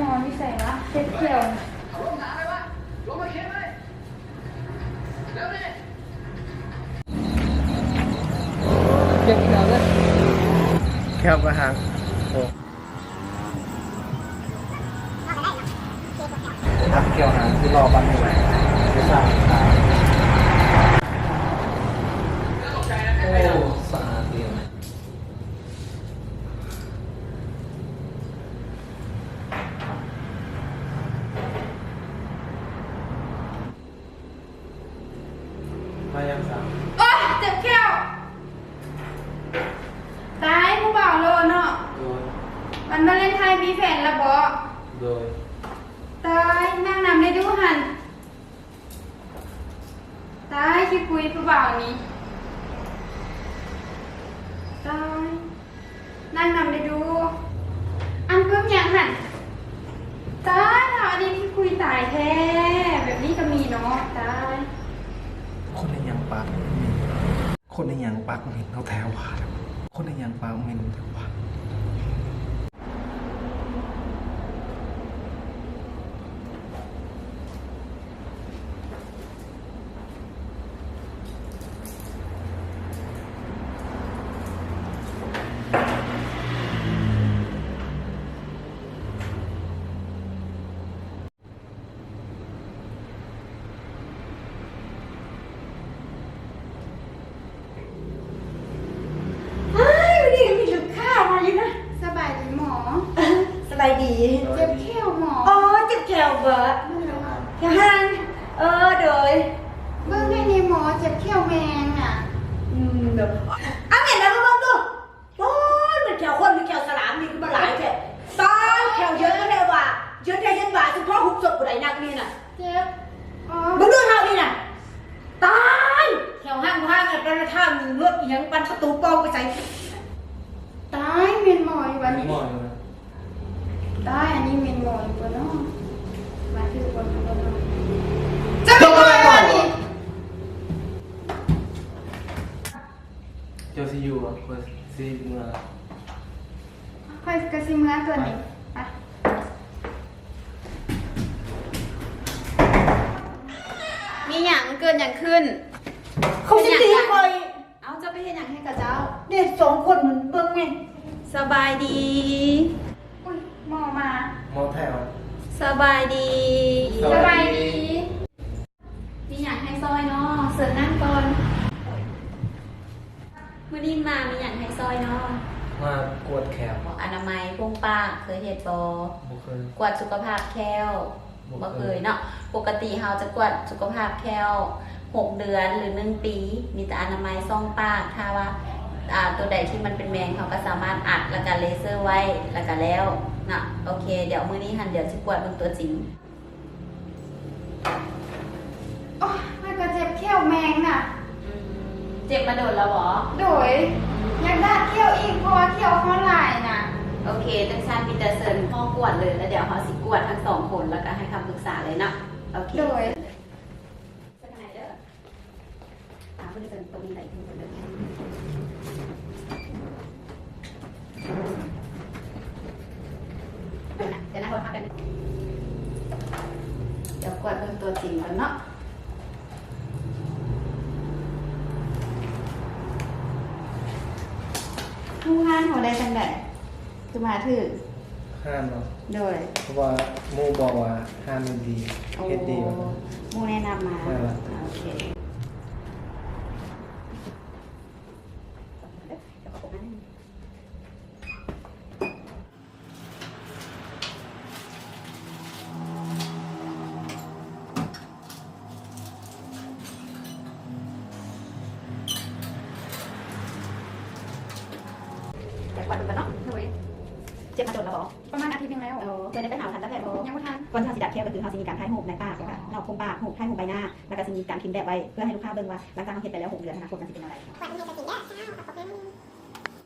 ໝໍຢູ່ໃສວະ? ເຈັບແຂ້ວ. ເຈັບແຂ້ວເດີ. ແຂ້ວກໍຫັກ. ໂອ້ ຮັກແຂ້ວຫາງຄືລໍບັນນີ້ແຫຼະ ໄປສ້າງຂາຍ. ໂອ້ ສະອາດດີ. ມາຍັງຊະ? ໂອ້ຍ ເຈັບແຂ້ວ. ຕາຍ ຜູ້ບ່າວຫຼໍ່ເນາະ. ໂດຍ. ວັນວາເລັນທາຍມີແຟນແລ້ວບໍ? ໂດຍ. ຕາຍ ນັ່ງນຳໄດ້ດູຫັ້ນ. ຕາຍ ຂີ້ຄຸຍຜູ້ບ່າວນີ້. ຕາຍ ນັ່ງນຳໄດ້ດູ. ອັນປຶ້ມຫຍັງຫັ້ນ? ຕາຍ ລາວອັນນີ້ຂີ້ຄຸຍຕາຍແທ້. ແບບນີ້ກໍມີເນາະ. ຕາຍ ຄົນອີຫຍັງປາກ ຄົນອີຫຍັງປາກເໝັນເນາະແທ້ວ່າ. ຄົນອີຫຍັງປາກເໝັນແທ້ວ່າ. ອ້າຍ ມື້ນີ້ກໍມີລູກຄ້າມາຢູ່ນະ. ສະບາຍດີໝໍ. ສະບາຍດີ. ເຈັບແຂ້ວໝໍ. ອໍ ເຈັບແຂ້ວເບີດ. ເອີ ໂດຍ. ເບິ່ງໃຫ້ແດ່ໝໍ ເຈັບແຂ້ວແມງນະ. ອືມ ເດີ. ເອົາແມ່ນແລ້ວມາເບິ່ງດູ. ໂອ້ຍ ມັນແຂ້ວຄົນຫຼືແຂ້ວສະຫຼາມນີ້ຄືມັນຫຼາຍແທ້. ຕາຍ ແຂ້ວເຍີະແທ້ວ່າ ເຍີະແທ້ ເຢັນວ່າ ສະເພາະຫຸບສົບຜູ້ໃດນັກນີ້ນະ. ເຈັບ. ອໍ ເບິ່ງດູເທົ່ານີ້ນະ. ຕາຍ ແຂ້ວຫ້າງໆ ປານທາງລົດອີຫຍັງ ປານປະຕູປ່ອງໄປໃສ. ຕາຍ ແມ່ນໝໍຢູ່ບັດນີ້. ຕາຍ ອັນນີ້ແມ່ນໝໍຢູ່ບໍ່ເນາະ? ມາຖືກຄົນເນາະ. ເຈົ້າແມ່ນໝໍນີ້. ເຈົ້າຊິຢູ່ບໍ່? ຂ້ອຍຊິເມືອ. ຂ້ອຍກໍຊິເມືອຕົວນີ້. ໄປ. ມີຫຍັງ? ເກີດຫຍັງຂຶ້ນ? ເຂົາຊິຕີຂ້ອຍ. ເອົ້າ ເຈົ້າໄປເຮັດຫຍັງໃຫ້ເຂົາເຈົ້າ? ເດັກສອງຄົນເບິ່ງແມ່. ສະບາຍດີ. ອຸ້ຍ ໝໍມາ. ໝໍແທ້ຫວາ? ສະບາຍດີ. ສະບາຍດີ. ມີຫຍັງໃຫ້ຊ່ອຍເນາະ? ເຊີນນັ່ງກ່ອນ. ມື້ນີ້ມາມີຫຍັງໃຫ້ຊ່ອຍເນາະ? ມາກວດແຂ້ວ. ອະນາໄມໂພງປາກເຄີຍເຮັດບໍ່? ບໍ່ເຄີຍ. ກວດສຸຂະພາບແຂ້ວ? ບໍ່ເຄີຍເນາະ. ປົກກະຕິເຮົາຈະກວດສຸຂະພາບແຂ້ວຫົກເດືອນ ຫຼື ໜຶ່ງປີ ມີແຕ່ອະນາໄມຊ່ອງປາກ. ຖ້າວ່າ ອ່າ ໂຕໃດທີ່ມັນເປັນແມງ ເຮົາກໍສາມາດອັດ ແລ້ວກໍເລເຊີໄວ້ ແລ້ວກໍແລ້ວເນາະ. ໂອເຄ ດຽວມື້ນີ້ຫັ້ນ ດຽວຊິກວດເບິ່ງຕົວຈິງ. ໂອ້ຍ ມັນກໍເຈັບແຂ້ວແມງນະ. ອືມ ເຈັບມາດົນແລ້ວບໍ? ໂດຍ. ຢາກດັດແຂ້ວອີກ ເພາະວ່າແຂ້ວເຮົາຫຼາຍນະ. ໂອເຄ ຈັ່ງຊັ້ນມີແຕ່ເຊີນຫ້ອງກວດເລີຍ ແລ້ວດຽວເຮົາຊິກວດທັງສອງຄົນ ແລ້ວກໍໃຫ້ຄຳປຶກສາເລີຍເນາະ. ໂອເຄ ໂດຍ. ເຊີນທາງໃນເດີ. ອ່າ ເພິ່ນເຊີນຕົງນີ້ໄດ້. ດຽວນະ ດຽວນະ ດຽວນະ ດຽວນະ ດຽວກວດເບິ່ງຕົວຈິງກ່ອນເນາະ. ຮູ້ຮ້ານເຮົາໄດ້ຈັ່ງໃດ? ຄືມາຖືກຮ້ານເນາະ. ໂດຍ. ເພາະວ່າໝູ່ບອກວ່າຮ້ານນີ້ດີ ໂອ້ ເຮັດດີວ່າຊັ້ນ. ໝູ່ແນະນຳມາ. ແມ່ນລະ. ໂອເຄ. ຢາກກວດເບິ່ງກ່ອນເນາະ. ໂດຍ. ເຈັບມາດົນແລ້ວບໍ? ປະມານອາທິດໜຶ່ງແລ້ວ. ເອີ ເຄີຍໄດ້ໄປຫາທັນຕະແພດບໍ່? ຍັງບໍ່ທັນ. ກ່ອນທີ່ເຮົາຊິດັດແຂ້ວ ກໍຄືເຮົາຊິມີການຖ່າຍຮູບໃນປາກ ແລ້ວກໍນອກໂພງປາກ ຮູບ ຖ່າຍຮູບໃບໜ້າ ແລ້ວກໍຊິມີການພິມແບບໄວ້ ເພື່ອໃຫ້ລູກຄ້າເບິ່ງວ່າ ຫຼັງຈາກເຮົາເຮັດໄປແລ້ວຫົກເດືອນ ອະນາຄົດມັນຊິເປັນແນວໃດ.